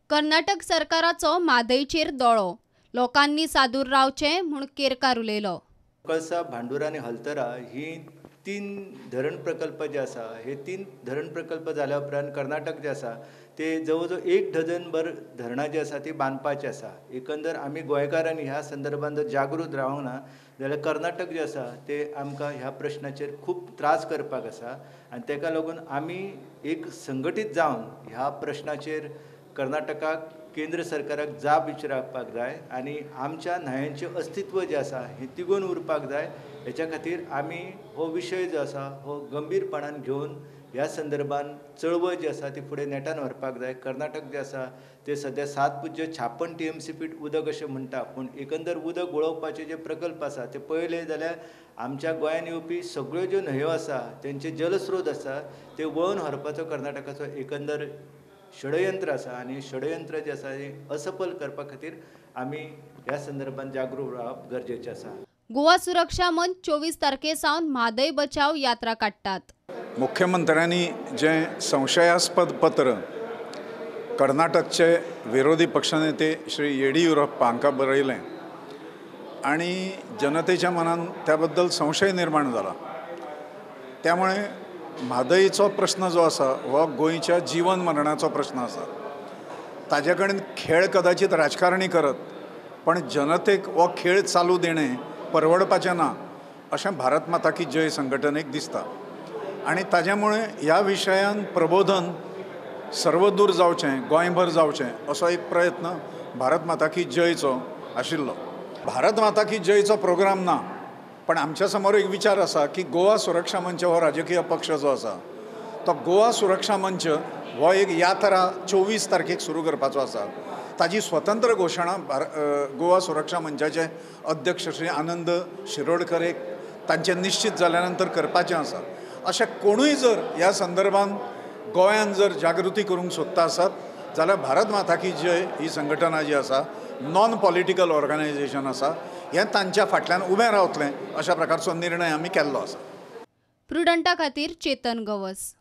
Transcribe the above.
कर्नाटक सरकाराचो म्हादयचेर दोळो, लोकांनी सादूर रावचें म्हूण केरकार उलयलो. कळसा, भांडुरा आनी हलतरा ही 3 धरण प्रकल्प जे आसा, हे 3 धरण प्रकल्प जाल्या उपरांत कर्नाटक जे आसा ते जवळ जवळ 1 डझनभर धरणां जी आसा ती बांदपाची आसा. एकंदर आमी गोंयकारांनी ह्या संदर्भात जर जागृत रावंक ना जाल्यार कर्नाटक जे आसा ते आमकां ह्या प्रश्नाचेर खूब त्रास करपाक आसा आनी ताका लागून आमी एक संघटीत जावन ह्या प्रश्नाचेर कर्नाटकाक केंद्र सरकाराक जाप विचारपाक जाय आनी आमच्या न्हंयांचें अस्तित्व जें आसा हें तिगोवन उरपाक जाय. हेच्या खातीर आमी हो विशय जो आसा हो गंभीरपणान घेवन ह्या संदर्भान चळवळ जी आसा ती फुडें नेटान व्हरपाक जाय. कर्नाटक जें आसा ते सद्या 7.56 TMC feet उदक अशें म्हणटा, पूण एकंदर उदक वळोवपाचे जे प्रकल्प आसा ते पळयले जाल्यार आमच्या गोंयान येवपी सगळ्यो ज्यो न्हंयो आसा तेंचे जलस्रोत आसा ते वळोवन व्हरपाचो कर्नाटकाचो एकंदर षडयंत्र आसा आनी षडयंत्र जें आसा हें असफल करपा खातीर आमी ह्या संदर्भात जागरूक रावप गरजेचें आसा. गोवा सुरक्षा मंच 24 तारखे सावन म्हादय बचाव यात्रा काडटात. मुख्यमंत्र्यांनी जें संशयास्पद पत्र कर्नाटकचे विरोधी पक्षनेते श्री येडियुरप्पा हांकां बरयलें आनी जनतेच्या मनान त्या बद्दल संशय निर्माण जाला, त्यामुळे म्हादयचो प्रश्न जो आसा हो गोंयच्या जीवन मरणाचो प्रश्न आसा. ताजे कडेन खेळ कदाचित राजकारणी करत, पण जनतेक हो खेळ चालू देणें परवडपाचें ना अशें भारत माता की जय संघटनेक दिसता आनी ताज्यामुळे ह्या विशयान प्रबोधन सर्वदूर जावचें, गोंयभर जावचें असो एक प्रयत्न भारत माता की जयचो आशिल्लो. भारत माता की जयचो प्रोग्राम ना, पण आमच्या समोर एक विचार आसा की गोवा सुरक्षा मंच हो राजकीय पक्ष जो आसा तो गोवा सुरक्षा मंच हो एक यात्रा 24 तारखेक सुरू करपाचो आसा. ताजी स्वतंत्र घोशणा गोवा सुरक्षा मंचाचे अध्यक्ष श्री आनंद शिरोडकर एक तांचे निश्चित जाल्या नंतर करपाचें आसा. अशें कोणूय जर ह्या संदर्भात गोंयान जर जागृती करूंक सोदता आसत जाल्यार भारत माता की जय ही संघटना जी आसा नॉन पॉलिटिकल ऑर्गनायझेशन आसा हें तांच्या फाटल्यान उबें रावतलें अशा प्रकारचो निर्णय आमी केल्लो आसा. प्रुडंटा खातीर चेतन गवस.